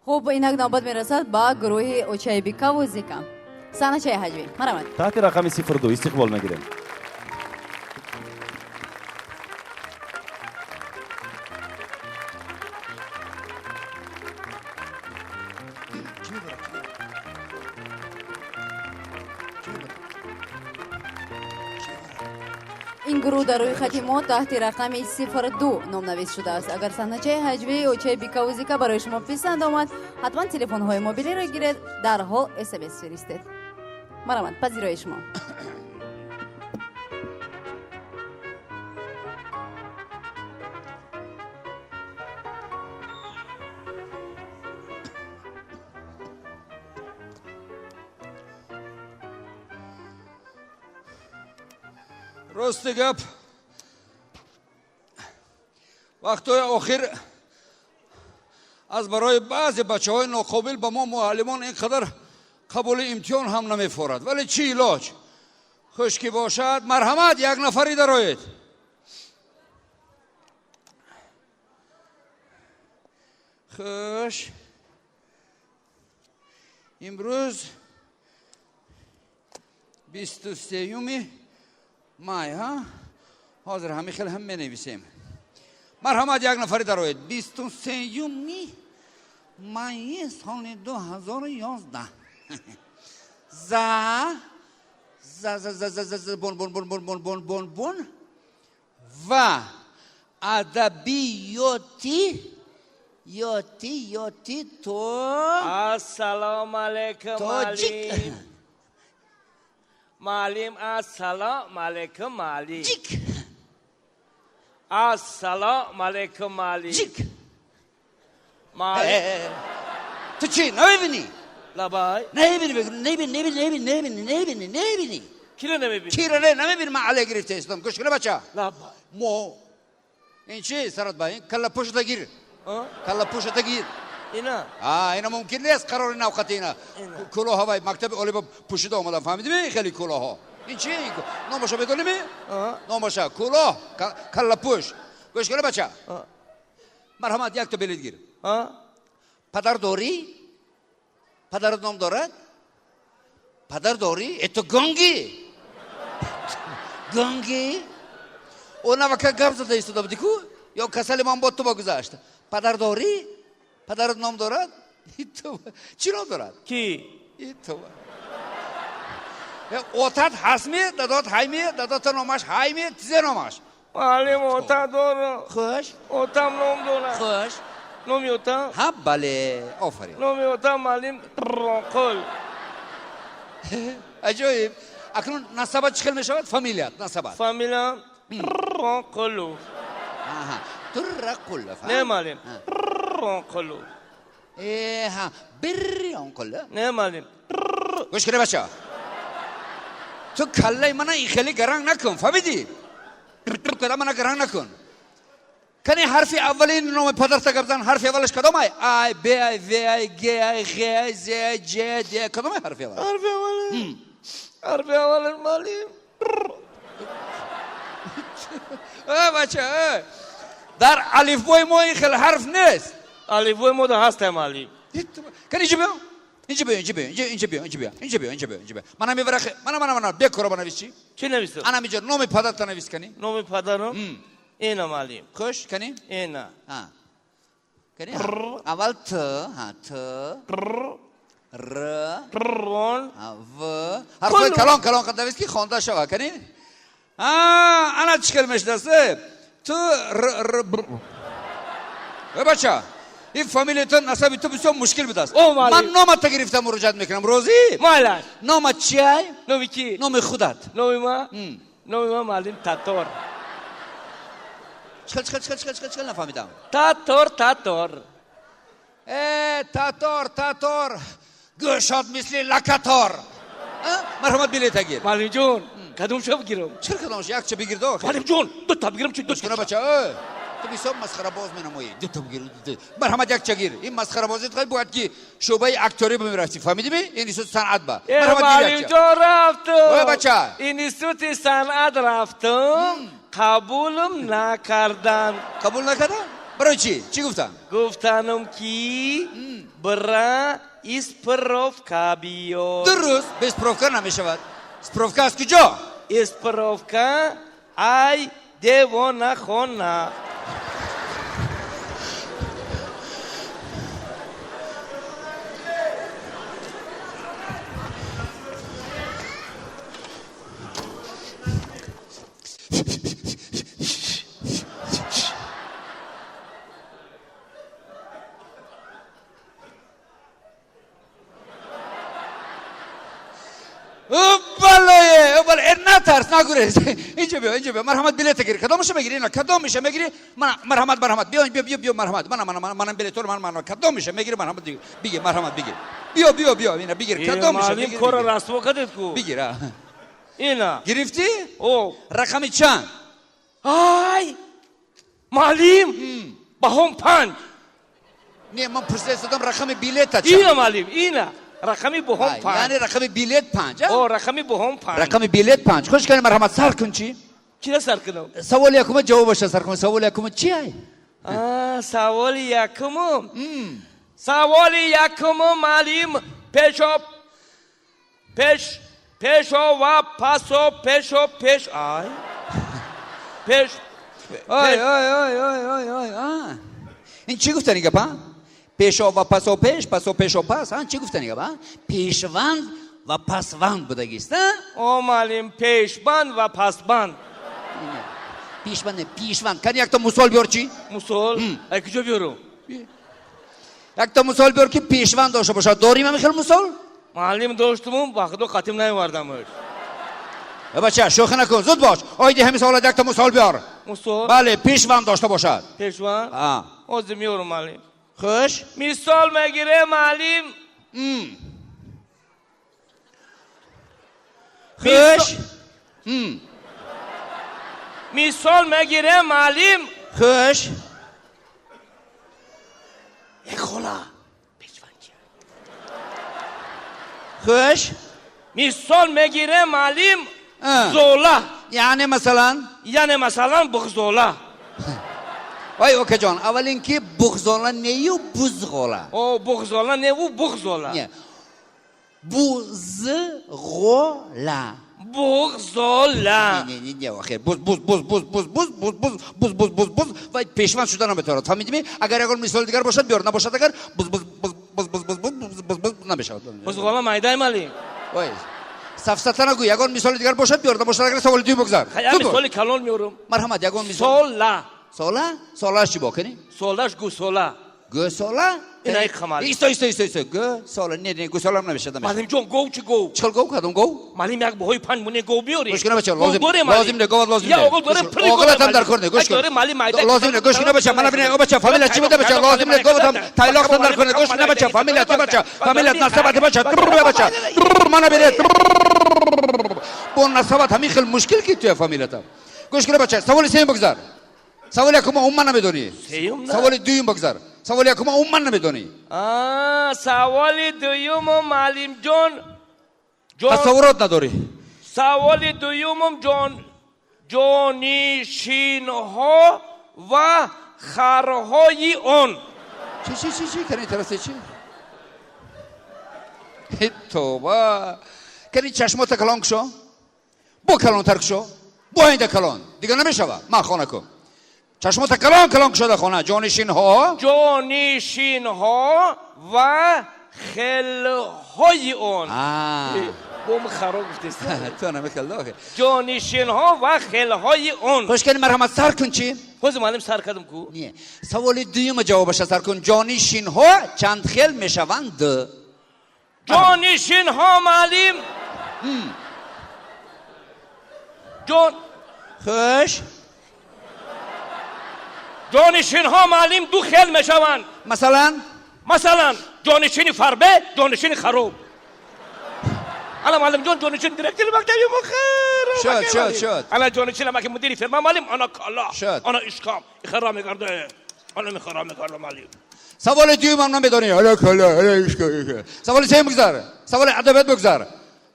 Хуб, инак навбат мерасад ба гурӯҳи очаи Бикаву Зика. Саҳначаи ҳаҷвӣ, марҳамат. Таҳти рақами 02 истиқбол мегирем. Ин гурӯҳ дар рӯйхати мо таҳти рақами 02 номнавис шудааст. Агар саҳначаи ҳаҷвии очаи Бикаву Зика барои шумо писанд омад, ҳатман телефонҳои мобилиро гиред, дарҳол смс фиристед. Марҳамат, пазирои шумо. Рости гап, вақтҳои охир аз барои баъзе бачаҳои ноқобил ба мо муаллимон ин қадар қабули имтиҳон ҳам намефорад, вале чӣ илоҷ? Хуш ки бошад, марҳамат, як нафари дароед. Хуш, имрӯз 23-юми май, ҳа, ҳозир ҳамин хел ҳам менависем. Марҳамат, як нафари дароед. 23-юми майи соли 2011. За за за за за за за бон бон бон бон бон бон бон бон ва адабиёти ёти ёти то. Ассалому алайкум, тоҷик. Муаллим. Муаллим, ассалому алайкум, муаллим. Ҷик. Ассалому алайкум, муаллим. Ҷик. Муаллим. Ту чӣ намебинӣ? Лабай. Намебинӣ, бигӯ, намебинӣ, намебинӣ, намебинӣ, намебинӣ, намебинӣ. Киро намебинӣ? Киро не, намебинӣ, ман алай гирифта истодам. Гӯш кунӣ, бача. Лабай. Мо ин чи сарат ба ин калла пӯшата гир. А? Калла пӯшата гир. Ина? А, ина мумкин нест, қарори навқати ина. Ина. Кулоҳа вай мактаби олӣ ба пӯшида омадам, фаҳмидӣ? Хеле кулоҳҳо. Ин чи? Номаша медонӣ? А? Номаша кулоҳ, каллапӯш. Гӯш кунӣ, бача. А? Марҳамат, якта билет гир. А? Падар дорӣ? Падарат ном дорад? Падар дорӣ? Э, ту гунги? Гунги? О, навака гап зада истода будӣ ку? Ё касали ман бо ту ба гузашт? Падар дорӣ? Падарат ном дорад? Чӣ ном дорад? Ки? Э, отат ҳастми? Дадот ҳайми? Дадота номаш ҳайми? Тизе номаш? Муаллим, ота дорам. Хуш. Отам ном дорад. Хуш. Номи отам? Ҳа, бале, офарин. Номи отам, муаллим, Қул. Аҷоиб. Акнун насабат чӣ хел мешавад? Фамилият, насабат. Фамилиям Қулу. Аҳа, Туррақулов. Не, муаллим, Қулу. Э, ҳа, Бирёнқулов. Не, муаллим. Гӯш кунӣ, бача, ту каллаи мана ин хеле гаранг накун, фаҳмидӣ? Када мана гаранг накун. Кани, ҳарфи аввали номи падарта гап зан. Ҳарфи аввалаш кадом? Ай, ай, б, ай, в, ай, г, ай, ғ, ай, з, ай, ҷ, ай, д, ай, кадом ай ҳарфи аввал? Ҳарфи аввали, ҳарфи аввали, муаллим. Э, бача, э, дар алифбои мо ин хел ҳарф нест. Алифбои мо да ҳаста, муаллим. Кани, инҷа биё, инҷа биё, инҷа биё, инҷа биё, инҷа биё, инҷа биё, инҷа биё, инҷа биё. Мана меварахе, мана, мана, мана, бекоро банавис. Чӣ? Чӣ нависам? Ана инҷа номи падарта навис, кани. Номи падарам ина, муаллим. Хуш, кани. Ина. Кани, аввал т, ҳа, т, р, Рон. В, ҳарфҳои калон калон қад навис, ки хонда шава. Кани, ана чӣ хел мешудааст? Т, р, р, б. Э, бача, ин фамилияи ту, насаби ту бисёр мушкил будааст. Ман номата гирифта муроҷиат мекунам, розӣ? Майлаш. Номат чиай? Номи ки? Номи худат. Номи ма? Номи ма, муаллим, Татор. Чхел, чхел, чхел, чхел, чхел, чхел, нафаҳмидам. Татор, Татор. Э, Татор, Татор, гӯшот мисли лакатор. Марҳамат, билета гир. Муаллимҷон, кадомша бигирам? Чир кадомш, якча бигир до. Муаллимҷон, дута бигирам чи? Дута, бача, э, ту бисёр масхарабоз менамоӣ. Дута бигир. Марҳамат, якча гир. Ин масхарабозӣ бояд ки шӯъбаи актёрӣ бимерафтӣ, фаҳмидӣ? Институти санъат ба. Муаллимҷон, рафтам. Ой, бача. Институти санъат рафтам, қабулам накардан. Қабул накардан? Барои чӣ? Чӣ гуфтанд? Гуфтанам, ки Бра справка биёр. Дуруст, без справка намешавад. Справка аз куҷо? Справка ай девонахона. Балое, бале, натарс, нагурез. Инҷо биё, инҷо биё. Марҳамат, билета гир. Кадомаша мегири? Ина, кадомаша мегири? Мана, марҳамат, марҳамат. Биё, биё, биё, биё, марҳамат. Мана, мана, мана, мана билетор, мана, мана. Кадомаша мегири? Марҳамат, бигир, марҳамат, бигир. Биё, биё, биё, ина, бигир. Кадомаша Маълим мегири? кора Бигир. расво кардед ку. Бигир, а. Ина. Гирифтӣ? О. Рақами чанд? Ай! Маълим! Баҳом 5. Не, ман пурсида истодам рақами билета чанд. Ина, маълим, ина. Рақами баҳом Ай, 5. Яъне рақами билет 5, а? О, рақами баҳом 5. Рақами билет 5. Хуш кани, марҳамат, сар кун чӣ? Чира сар кунам? Саволи якума ҷавобаша сар кун. Саволи якума чи ай? А, саволи якумум. Саволи якумум, маълим, пешо пеш пешо ва пасо пешо пеш ай. Пеш Ой, ой, ой, ой, ой, ой, а. Ин чӣ гуфтани гап, а? Пешо ва пасо пеш, пасо пешо пас, а? Чӣ гуфтани гап, а? Пешванд ва пасванд будагист, а? О, маълим, пешбанд ва пасбанд. Пешванд, не, пешванд. Кани якто мисол биёр чӣ? Мисол? Ай куҷо биёрум? Якто мисол биёр ки пешванд дошта бошад. Дорим ҳамин хел мисол? Маълим, доштумум, ба худо қатим наовардамаш. Э, бача, шӯхӣ накун, зуд бош. Оиди ҳамин саволат якто мисол биёр. Мисол? Бале, пешванд дошта бошад. Пешванд? А. Ҳозир меёрум, маълим. Хуш? Мисол мегирем, маълим. Хуш? Мисол мегирем, маълим. Хуш? Э, хола. Пешванд чи? Хуш? Мисол мегирем, маълим. А. Зола. Яъне масалан? Яъне масалан буғзола. Ой, окаҷон, аввалин ки буғзола нею бузғола. О, буғзола неву буғзола. Не. Бузғола. Буғзола. Не, не, не, охир. Буз, буз, буз, буз, буз, буз, буз, буз, буз, буз, буз, буз. Вай пешванд шуда наметавонад. Фаҳмидӣ? Агар ягон мисоли дигар бошад, биёр. Набошад агар буз, буз, буз, буз, буз, буз, буз, буз, буз, буз намешавад. Бузғола майдай, маълим. Ой. Сафсата нагӯ. Ягон мисоли дигар бошад, биёр. Набошад агар саволи дуюм бигзар. Я Зуд бош. мисоли калон меорам. Марҳамат, ягон мисол. Сола. Сола? Солааш чӣ бо кунӣ? Солаш гусола. Гӯсола? Ина қамал. Исто, исто, исто, исто. Гӯсола. Не, не, гӯсола ҳам намешавад, намешавад. Маълимҷон, гов чӣ гов? Чӣ хел гов? Кадом гов? Маълим, як баҳои 5 муне гов биёрем. Гӯш кун, бача, Гов лозим дорем, маълим. лозим не, говат лозим Я не. оғол дорем, Гӯш кун. пули гов Оғолатам маълим. дар кор не, гӯш Ай, кун. дорем, маълим, майда. Лозим не, гӯш кун, бача, мана бинед, бача, фамилия чӣ буда, бача, лозим не, говатам, тайлоқтам дар кор не, гӯш кун, бача, фамилия ти бача, фамилия насабати бача, тррр, бача, тррр, мана бинед, тррр. Бо насабат ҳамин хел мушкил ки туя фамилията. Гӯш кун, бача, саволи сеюм бигзар. Саволи якума умуман намедонӣ. Сеюм на. Саволи дуюм бигзар. Саволи якума умуман намедонӣ. А, саволи дуюмум, маълимҷон. Ҷон. Тасаввурот надорӣ. Саволи дуюмум ҷон ҷонишинҳо ва харҳои он. Чӣ, чӣ, чӣ, чӣ? Кани тарасе чӣ? Э, тоба. Кани чашмота калон кушо. Бо калонтар кушо. Бо айнда калон. Дигар намешава. Ман хона кун. Чашмота калон калон кушода хона. Ҷонишинҳо. Ҷонишинҳо ва хелҳои он. А. Бом харо гуфтест. Ту намехел охе. Ҷонишинҳо ва хелҳои он. Хуш кани, марҳамат, сар кун чӣ? Ҳозир, маълим, сар кардам ку. Не. Саволи дуюма ҷавобаша сар кун. Ҷонишинҳо чанд хел мешаванд? Ҷонишинҳо, маълим. Ҷон Хуш? Ҷонишинҳо, маълим, ду хел мешаванд. Масалан? Масалан, ҷонишини фарбе, ҷонишини хароб. Ана, маълимҷон, ҷонишини директори мактаби мо хеле. Шуд, шуд, шуд. Ана ҷонишин маки мудири фирма, маълим, ана кала. Шуд. Ана ишкам, ихара мегарде. Ана мехара мегарде, маълим. Саволи дуюмам намедонӣ. Ҳала кала, ҳала ишка, ишка. Саволи сеюм бигзар. Саволи адабиёт бигзар.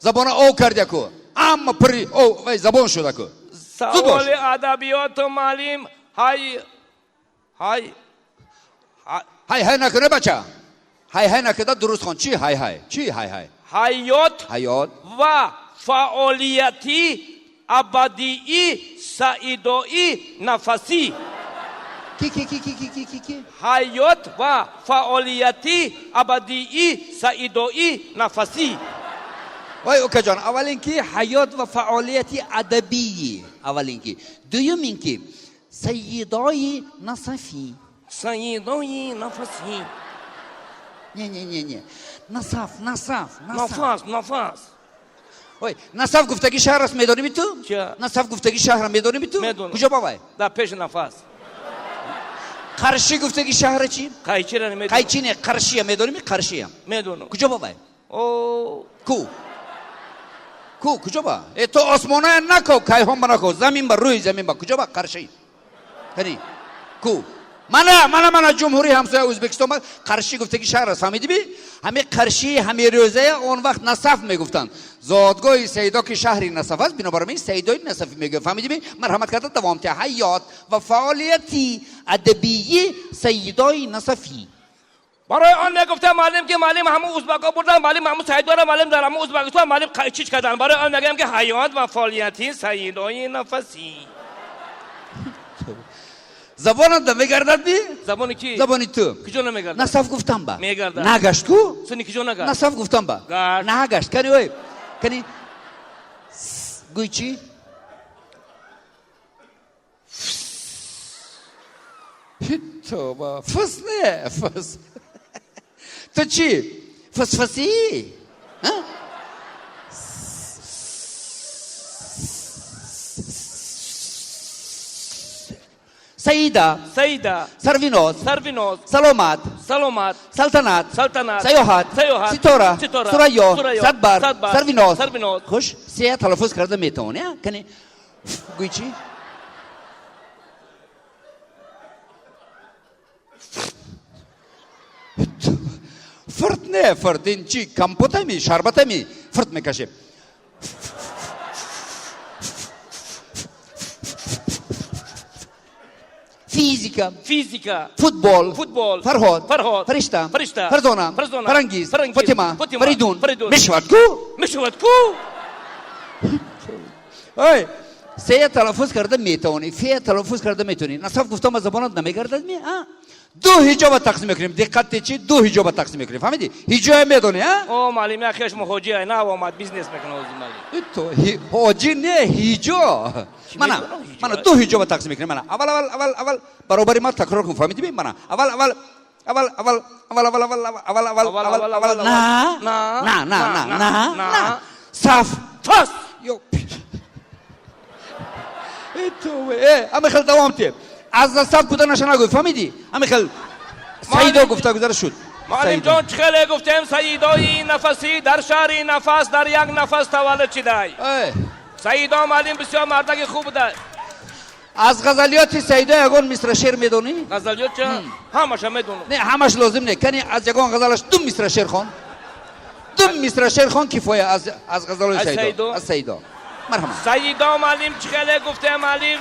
Забона ов кард яку. Амма пури ов вай забон шуд аку. Зуд бош. Саволи адабиёту, маълим, ҳай ҳай Ҳай ҳай накуне, бача. Ҳай ҳай накарда дуруст хон. Чӣ ҳай ҳай? Чӣ ҳай ҳай? Ҳаёт. Ҳаёт. Ва фаъолияти абадии саидои нафасӣ. Ки ки ки ки ки ки ки ки? Ҳаёт ва фаъолияти абадии саидои нафасӣ. Вой, укаҷон, аввал ин ки ҳаёт ва фаъолияти адабии, аввал ин ки. Дуюм ин ки саидои насафӣ. Саидои нафасӣ. Не, не, не, не. Насаф, насаф, насаф. Нафас, нафас. Ой, Насаф гуфтаги шаҳр аст, медоними ту? Ча? Насаф гуфтаги шаҳра медоними ту? Медонам. Куҷо бавай? Дар пеши нафас. Қарши гуфтаги шаҳра чӣ? Қайчира намедонам. Қайчи не, Қаршия медоними? Қаршия. Медонам. Куҷо бавай? О. Ку? Ку, куҷо ба? Э, ту осмоная нако, кайҳон ба нако, замин ба, рӯи замин ба. Куҷо ба? Қарши. Кани? Ку? Мана, мана, мана ҷумҳурии ҳамсоя Ӯзбекистон ба Қарши гуфтаги шаҳр аст, фаҳмидӣ би? Ҳами Қаршии ҳами рӯзая он вақт Насаф мегуфтанд. Зодгоҳи Саидо ки шаҳри Насаф аст, бинобар ин Саидои Насафӣ мегӯянд. Фаҳмидӣ би? Марҳамат карда давом диҳ. Ҳаёт ва фаъолияти адабии Саидои Насафӣ. Барои он мегуфтам, муаллим, ки муаллим ҳамун узбакҳо бурдан, муаллим ҳамун Саидора, муаллим дар ҳамун Узбакистон, муаллим қайчич кардан. Барои он мегӯям, ки ҳаёт ва фаъолияти саидои нафасӣ. Забонат намегардад би? Забони ки? Забони ту. Куҷо намегардад? Насаф гуфтам ба. Мегардад. Нагашт ку? Сини куҷо нагашт? Насаф гуфтам ба. Гашт. Нагашт. Кани ой. Кани гӯй чӣ? Тоба. Фыс не, фыс. Ту чӣ? Фысфысӣ? Саида. Саида. Сарвиноз. Сарвиноз. Саломат. Саломат. Салтанат. Салтанат. Саёҳат. Саёҳат. Ситора. Ситора. Сурайё. Сурайё. Садбар. Садбар. Сарвиноз. Сарвиноз. Хуш, се талаффуз карда метавонӣ, а? Кани гӯй чӣ? Фирт не, фирт. Ин чӣ? Компотами, шарбатами? Фирт мекашем. Физика. Физика. Футбол. Футбол. Фарҳод. Фарҳод. Фаришта. Фаришта. Фарзона. Фарзона. Фарангиз. Фарангиз. Фотима. Фотима. Фаридун. Фаридун. Мешавад ку? Мешавад ку? Ой, сея талаффуз карда метавонӣ, фея талаффуз карда метавонӣ. Насаф гуфтам, аз забонат намегардад ми? А? Ду ҳиҷоба тақсим мекунем. Диққат те чӣ? Ду ҳиҷоба тақсим мекунем. Фаҳмидӣ? Ҳиҷоя медонӣ, а? О, муаллим, як хеш муҳоҷи ай нав омад, бизнес мекунад ҳозир муаллим. То ҳоҷи не, ҳиҷо. Мана, мана ду ҳиҷоба тақсим мекунем. Мана, аввал, аввал, аввал, аввал баробари ма такрор кун, фаҳмидӣ? Мана, аввал, аввал, аввал, аввал, аввал, аввал, аввал, аввал, аввал, аввал, аввал, на, на, на, на, на, на, саф, фас. Ё, э, ами хел давом те. Аз насаф буданаша нагӯй, фаҳмидӣ? Ами хел Саидо гуфта гузара шуд. Муаллимҷон, чӣ хеле гуфтем, саидои нафасӣ дар шаҳри Нафас дар як нафас таваллуд шидай. Саидо муаллим бисёр мардаки хуб буда. Аз ғазалиёти Саидо ягон мисра шеър медонӣ? Ғазалиёт ча? Ҳамаша медонам. Не, ҳамаш лозим не. Кани аз ягон ғазалаш ду мисра шеър хон. Ду мисра шеър хон кифоя аз ғазалои Саидо. Аз Саидо. Марҳамат. Саидо муаллим, чӣ хеле гуфтем, муаллим.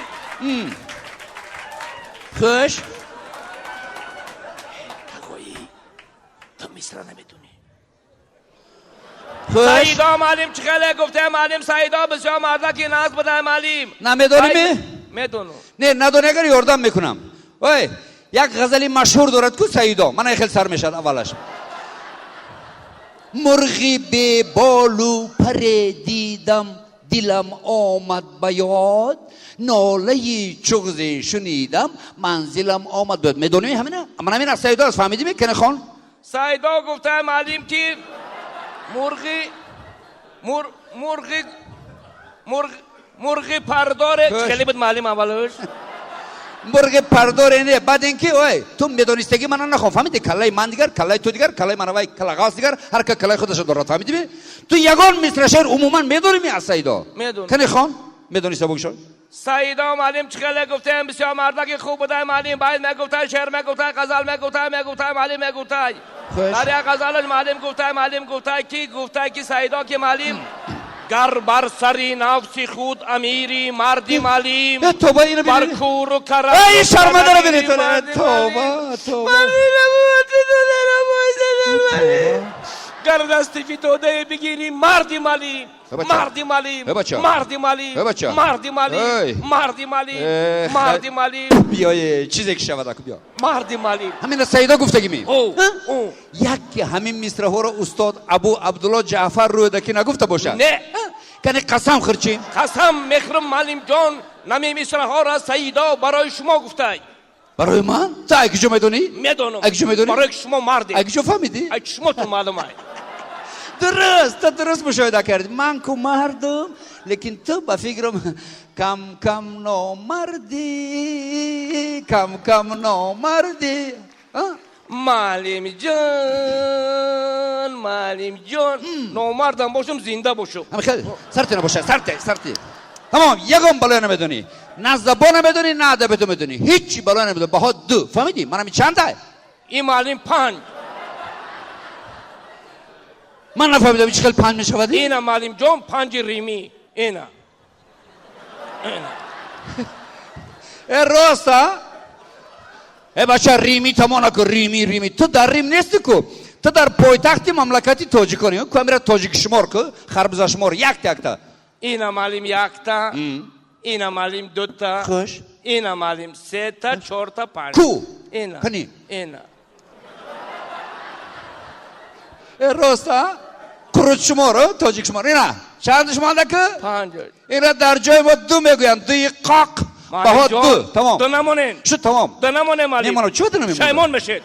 Хуш. Тагои, ту мисра намедонӣ. Хуш. Саидо муаллим, чӣ хеле гуфтем, муаллим, Саидо бисёр мардаки нағз буда, муаллим. Намедонӣ? Медонам. Не, надонӣ агар ёрдам мекунам. Ой, як ғазали машҳур дорад ку Саидо. Мана хел сар мешавад аввалаш. Мурғи беболу паре дидам, дилам омад ба ёд, нолаи чуғзе шунидам, манзилам омад ба ёд. Медонӣ ҳамина? Ман ҳамин аз Саидо аст, фаҳмидӣ? Кане хон? Саидо гуфта, муаллим, ки мурғи мур мурғи мурғ мурғи пардоре хеле буд, муаллим, аввалаш. Мурғи пардоре не, баъд ин ки ой, ту медонистагӣ мана нахон, фаҳмидӣ? Каллаи ман дигар, каллаи ту дигар, каллаи мана вай калағаз дигар, ҳар ка каллаи худашо дорад, фаҳмидӣ? Ту ягон мисра шеър умуман медонӣ аз Саидо? Медонам. Кане хон? Медониста бошо? Саидо муаллим, чӣ хеле гуфтем, бисёр мардаки хуб буда, муаллим. Байд мегуфтай, шеър мегуфтай, ғазал мегуфтай, мегуфтай, муаллим, мегуфтай. Дар як ғазалаш муаллим гуфтай, муаллим, гуфтай ки, гуфтай ки Саидо ки, муаллим, гар бар сари нафси худ амири марди, муаллим, тоба, ина бар куру карам. Эй, шармандаро бинед, тоба, тоба. Гар дасти фитодае бигирӣ, марди малим, марди малим, марди малим, марди малим, марди малим, марди малим. Биёе, чизе ки шавад, аку биё. Марди малим. Ҳамина Саидо гуфтагӣ ми? Яке ҳамин мисраҳоро устод Абу Абдулло Ҷаъфар Рӯдакӣ нагуфта бошад? Не. Кани, қасам хӯрчӣ? Қасам мехӯрам, маълимҷон, нами мисраҳоро Саидо барои шумо гуфтай. Барои ман? Ту ай куҷо медонӣ? Медонам. Ай куҷо медонӣ? Барои ки шумо мардед. Ай куҷо фаҳмидӣ? Ай чишмотон маълум ай. Дуруст, ту дуруст мушоҳида кардӣ. Ман ку мардум, лекин ту, ба фикрам, кам кам номардӣ, кам кам номардӣ. Маълимҷон, маълимҷон, номардам бошам, зинда бошам. Хел сарте набошад, сарте, сарте. Тамом, ягон балоя намедонӣ, на забон намедонӣ, на адабиёту медонӣ, ҳичи балоя намедонӣ. Баҳо ду, фаҳмидӣ? Манами чанда? Ин, маълим, панҷ. Ман нафаҳмидам, чӣ хел панҷ мешавад? Ина, маълимҷон, панҷи римӣ, ина, ина. Э, рост, а? Э, бача, римӣ тамона ку, римӣ, римӣ. Ту дар Рим нести ку, ту дар пойтахти мамлакати тоҷиконӣ ку. Амира тоҷикшумор ку, харбузашумор, якта якта. Ина, маълим, якта, ина, маълим, дута. Хуш. Ина, маълим, сета, чорта, панҷ. Ку? Ина. Кани? Ина. Э, рост, а? Қурутшумор, тоҷикшумор. Ина чанд шумонда ку? Панҷ. Ина дар ҷои мо ду мегӯянд, дуи қоқ. Баҳо ду, тамом. Ду намонен. Шуд, тамом. Ду намонем, маълим. Мемонам. Чӣ ду намемонам? Шаймон мешед.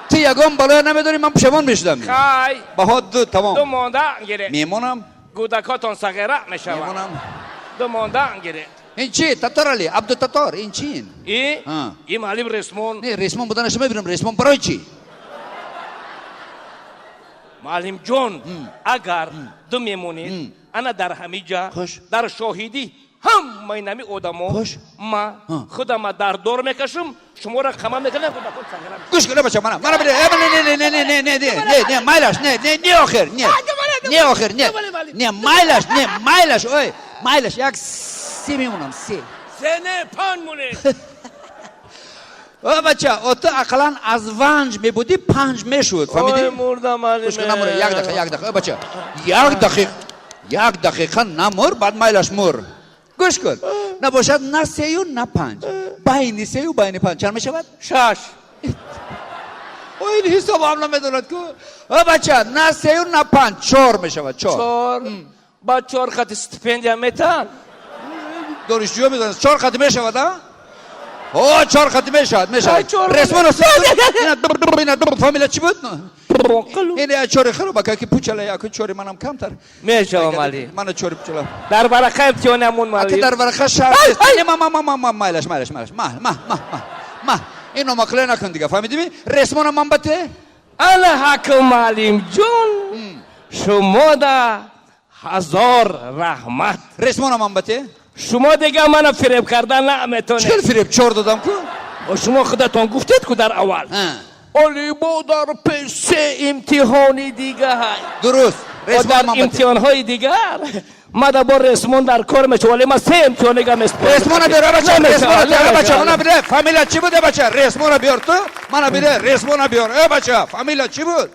Ту ягон балоя намедонӣ, ман пушаймон мешудам. Хай. Баҳо ду, тамом. Ду монда гире. Мемонам. Кӯдакотон сағира мешавад. Мемонам. Ду монда гире. Ин чи, Татор Али, Абдутатор, ин чи ин? И и, маълим, ресмон. Не, ресмон буданаша мебинам, ресмон барои чӣ? Маълимҷон, агар ду мемонед, ана дар ҳамиҷа, дар шоҳидӣ ҳамаи нами одамо, ма худама дар дор мекашам, шуморо қама мекунам, кӯдакон сағира. Гӯш кун, бача, мана, мана, не, не, не, не, не, не, не, не, майлаш, не, не, не, охир, не, не, охир, не, не, майлаш, не, майлаш, ой, майлаш, як се мемонам, се. Се не, панҷ монед. О, бача, о, ту ақаллан аз ванҷ мебудӣ, панҷ мешуд, фаҳмидӣ? Ой, мурдам, Гӯш кун, намур, як дақиқа, як дақиқа, бача, як дақиқа, як дақиқа намур, баъд майлаш мур. Гӯш кун, набошад на сею, на панҷ, байни сею байни панҷ чанд мешавад? Шаш. О, ин ҳисобам намедонад ку. О, бача, на сею, на панҷ, чор мешавад, чор. Чор. Ба чор хати стипендия метан? Донишҷӯ медонад, чор хати мешавад, а? О, чор хати мешавад, мешавад. Ресмон, фамилия чӣ буд? Ин чори хароба ки пучала, яку чори манам камтар. Мешавам, мали. Мана чори пучала. Дар варақа имтиҳонамон, мали. Дар варақа шарт нест. Не, ма, ма, ма, ма, майлаш, майлаш, майлаш, ма, ма, ма, ма, ма. Ин номақле накун дига, фаҳмидими? Ресмона ман ба те. Ана ҳакм, маълимҷон, шумода ҳазор раҳмат. Ресмона ман ба те. Шумо дига мана фиреб кардан наметонед. Чӣ фиреб? Чор додам ку. Шумо худатон гуфтед ку дар аввал, оли бо дар пеш се имтиҳони дига ҳай. Дуруст. Дар имтиҳонҳои дигар мада бо ресмон дар кор мешава, вале ма се имтиҳон дига меспорам. Ресмона биёр, бача, ресмона биёр, бача, мана бире. Фамилия чӣ буд, бача? Ресмона биёр ту, мана бире, ресмона биёр. Э, бача, фамилия чӣ буд?